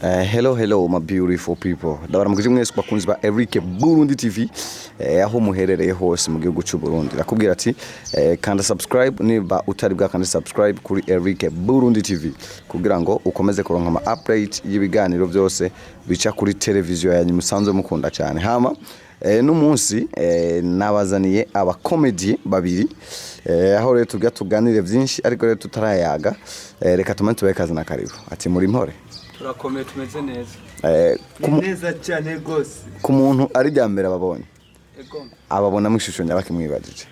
Hello hello my beautiful people, ndabaramukije mwese bakunzi ba Eric Burundi TV, aho muherereye hose mu gihugu cy'u Burundi. Nakubwira ati kanda subscribe niba utari bwa kanda subscribe kuri Eric Burundi TV kugira ngo ukomeze kuronka ama update y'ibiganiro byose bica kuri televiziyo yanyu musanzwe mukunda cyane. Hama n'umunsi nabazaniye abakomedi babiri, aho rero tugira tuganire byinshi, ariko rero tutarayaga, reka tumanze tubahe kazi na karibu. Ati muri mpore? Turakomeye, tumeze neza. Ni neza cyane rwose. Ku muntu ari rya mbere ababonye, Ego. ababonamo ishusho nyabaki mwibajije?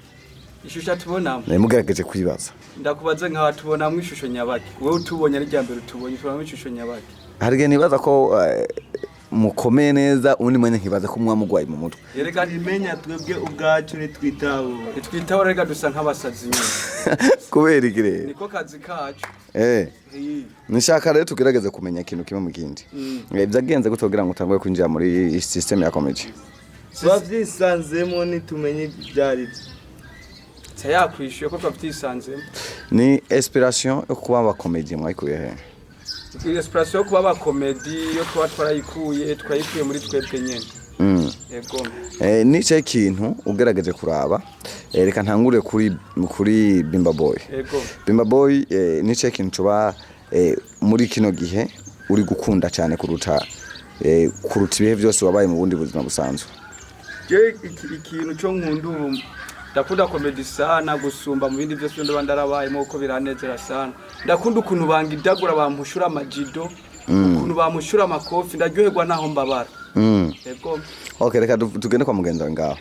Ishusho tubonamo? Mugerageje kwibaza. Ndakubaza nkaho tubonamo ishusho nyabaki? Wowe utubonye ari rya mbere utubonye, tubonamo ishusho nyabaki? Hari igihe nibaza ko mukomeye neza, undi mwanya nkibaza ko muba mugwaye mu mutwe. Erega Imenya twebwe ubwacu ntitwitaho. Ntitwitaho, rega dusa nk'abasazi nyine. Kubera iki rero? Niko kazi kacu. Nishaka rero tugerageze kumenya ikintu kimwe mu kindi. Byagenze gute kugira ngo utangure kwinjira muri system ya comedy? Tuba byisanzemo, ntitumenye ibyo ari byo. Nsa yakwishyuye ko twabyisanzemo. Ni inspiration yo kuba aba comedy mwayikuye he? Inspiration yo kuba abakomedi yo kuba twayikuye muri twebwe nyene. Ego. Ni cyo kintu ugerageje kuraba, reka ntangure kuri Bimba Boy. Ego. Bimba Boy, ni cyo kintu cuba muri kino gihe uri gukunda cyane kuruta ibihe byose wabaye mu bundi buzima busanzwe? Je ikintu cyo nkunda ubu, ndakunda comedy sana gusumba mu bindi byose ndaba ndarabayemo, kuko biranezera sana. Ndakunda ukuntu bangidagura, bamushura amajido, ukuntu bamushura amakofi, ndaryoherwa naho mbabara. Ego. Okay, reka tugende kwa mugenzi wawe ngaho.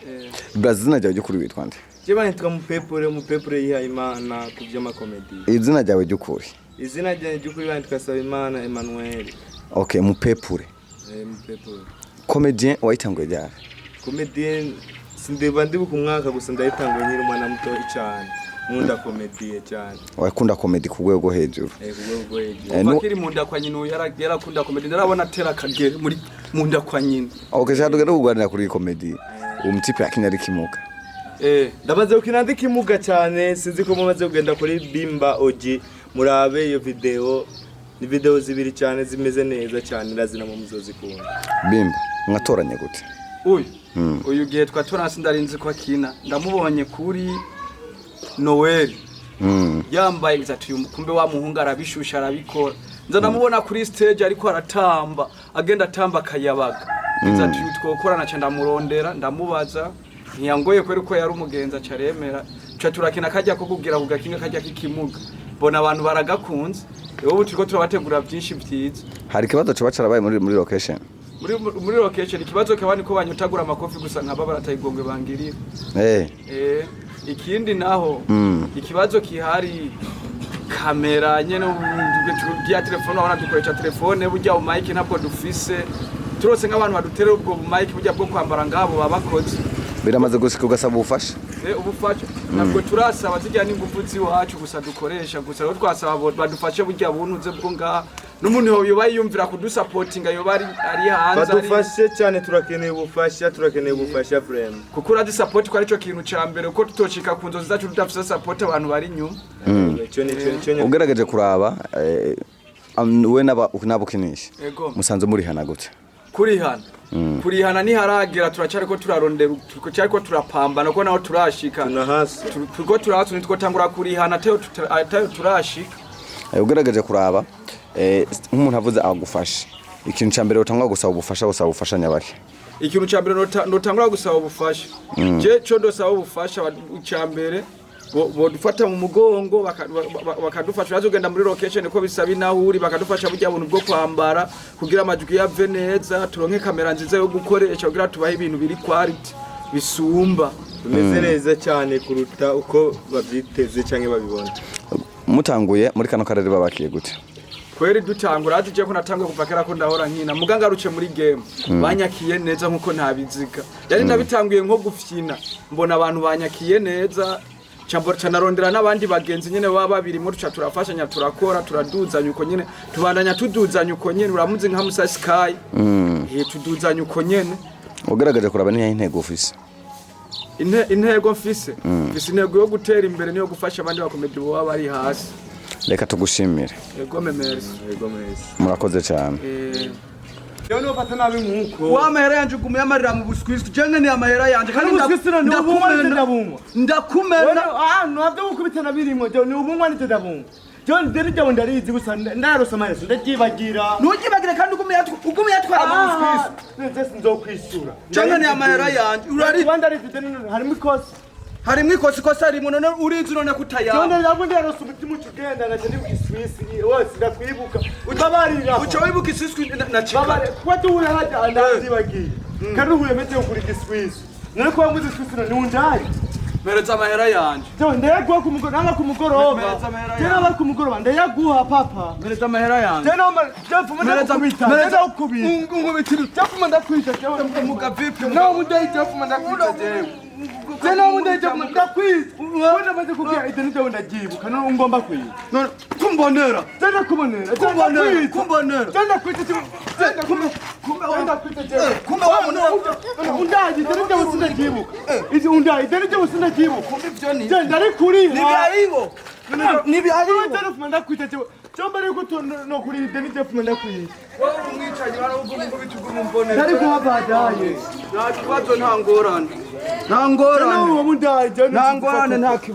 Brazil, izina ryawe ry'ukuri witwa nde? Jewe nitwa Mupepure, Mupepure yihaye Imana ku by'amakomedi. Izina ryawe ry'ukuri? Izina ryanjye ry'ukuri banditwa Sabimana Emmanuel. Okay, Mupepure. Mupepure. Comedien wayitanguye ryari? Comedien sindeba ndibuka umwaka, gusa ndayitanguye nkiri umwana muto cyane, nkunda comedie cyane. Wakunda comedy ku rwego rwo hejuru? Ku rwego rwo hejuru. Kuva akiri mu nda kwa nyina, uyu yarakunda comedy, ndarabona atera akagere muri mu nda kwa nyina. Okay, shaka tugende kuganira kuri comedy. Uwo mutipe yakinya ari kimuga. Ndamaze gukina ndi kimuga cyane. Sinzi ko mumaze kugenda kuri Bimba Oji murabe iyo video. Ni video zibiri cyane zimeze neza cyane, ndazina mu muzozikunda. Bimba, mwatoranye gute? Uyu gihe twatora sindarinzi ko akina, ndamubonye kuri Noel yambaye ngize ati uyu kumbe wa muhungu arabishusha, arabikora. Nza ndamubona kuri stage ariko aratamba, agenda atamba akayabaga, ngize ati uyu twokorana. Ca ndamurondera, ndamubaza, ntiyangoye kubera ko yari umugenzi, aca aremera, ca turakina kajya ko kugira ku gakinga kajya k'ikimuga, mbona abantu baragakunze. Rero ubu turiko turabategura byinshi byiza. Hari ikibazo coba carabaye muri location? Muri location ikibazo kaba niko banyutagura amakofi gusa, nkaba baratayigongwe bangirira. Ikindi naho, ikibazo kihari, kamera nyene bya telefone, urabona dukoresha telefone, burya bu mic ntabwo dufise. Turose nk'abantu baduterera ubwo bu mic burya bwo kwambara ngabo babakoze. Biramaze gushika ugasaba ubufasha? Ubufasha ntabwo turasaba, zijya n'ingufu z'iwacu gusa dukoresha gusa. Rero twasaba badufashe burya buntuze bwo ngaha, n'umuntu yoba yiyumvira kudusapotinga, yoba ari hanze Badufashe cyane, turakeneye ubufasha, turakeneye ubufasha vraiment. Kuko urazi support ko aricyo kintu ca mbere, kuko tutocika ku nzozi zacu tudafise support abantu bari inyuma. Icyo ni cyo, nicyo. Ugerageje kuraba, we n'abo ukinisha, Ego. musanze murihana gute? Kurihana ntiharagera, turacariko turarondera, turacariko turapambana, kuko naho turashika. Tunahasi. Turiko turahasi, nitwotangura kurihana atayo turashika. Ugerageje kuraba, nk'umuntu avuze agufashe, ikintu cya mbere utangwa gusaba ubufasha, gusaba ubufasha nyabaki? Ikintu ca mbere notangura gusaba ubufasha, je co ndosaba ubufasha ca mbere, bodufata mu mugongo, bakadufasha. Urazi ugenda muri location ko bisaba inahuri, bakadufasha burya buntu bwo kwambara kugira amajwi yave neza, turonke kamera nziza yo gukoresha kugira tubahe ibintu biri quality bisumba. Bimeze neza cyane kuruta uko babyiteze cyangwa babibona. Mutanguye muri kano karere babakiye gute? Kweri dutangura, ati je ko natanguye kuva kera ko ndahora nkina, muga ngarutse muri game banyakiye neza nkuko ntabiziga. Yari nabitanguye nko gufyina, mbona abantu banyakiye neza, ca narondera n'abandi bagenzi nyene baba babirimo, tuca turafashanya, turakora, turaduzanya uko nyene, tubandanya tuduzanya uko nyene. Uramuzi nka Musa Sky, tuduzanya uko nyene. Ugerageje kuraba, niyo intego ufise? Intego mfise intego yo gutera imbere, niyo gufasha abandi bakomedi baba bari hasi. Reka tugushimire. Ego, merci. Yego, merci. Murakoze cyane. Jewe nofata nabi nkuko. Wa mahera yanje ugume yamarira mu Buswisi, je ni amahera yanje kandi. Mu Buswisi ni ubunywa ndakumena. Ndabumwa. Ndakumena. Ah, ntabyo gukubitana birimo. Jewe ni ubunywa nitwe ndabumwa. Jewe nderi jewe ndarizi gusa ndarose amahera ndacyibagira. Ntugibagire kandi ugume yatwara mu Buswisi. Neze sinzokwishura. Canke ni amahera yanje urari. Rwanda ndarizi none harimo ikosa. Harimwo ikosa, ikosa rimwe none urizi none Jewe kutayaba. ndabwo ndarose umutima uca ugenda ngaca ndibuka Iswisi wose ndakwibuka utabarira. Uca wibuka Iswiswi na Babare Chicago. Kuba duhuye hajya ndavyibagiye kandi uhuye meze kugura igiswisi none kuba nguze iswisi none unjaye. Mpereza amahera yanje. Jewe ndayaguha ku mugoroba nanga ku mugoroba. Mpereza amahera Jewe yawe. naba ku mugoroba ndayaguha papa. Mpereza amahera yanje. Jewe noma jewe mfuma ndakubita. Mpereza. Ndakubita. Ngubitira. Jewe mfuma ndakwita jewe. Muga vipi? Nawe mundayi jewe mfuma ndakwita jewe. Jewe nawe mundayi jewe mfuma ndakwita. Wowe ndamaze kubwira ideni jewe ndabyibuka none ungomba kwiga. None kumbonera. Jewe ndakubonera. Jewe Kumbonera. ndakwita. Kumbonera. Jewe ndakwita jewe. Jewe ndakwita. Kumbe Jewe ndakwita jewe. Kumbe wa muntu. Undayi ideni jewe sindabyibuka. Izi undayi ideni jewe sindabyibuka. Kumbe ivyo ni Jewe ndarikuriha. Nibyaribo. Nibyaribo. Jewe mfuma ndakwita jewe. Jewe mbere yuko no kuri ideni jewe mfuma ndakwita. Wowe umwicanyi waravuga ngo bitugume umbonera. Ndariguha baadaye. Nta kibazo, nta ngorane. Nta ngorane. Jewe uwo mundayi jewe. Nta ngorane, nta kibazo.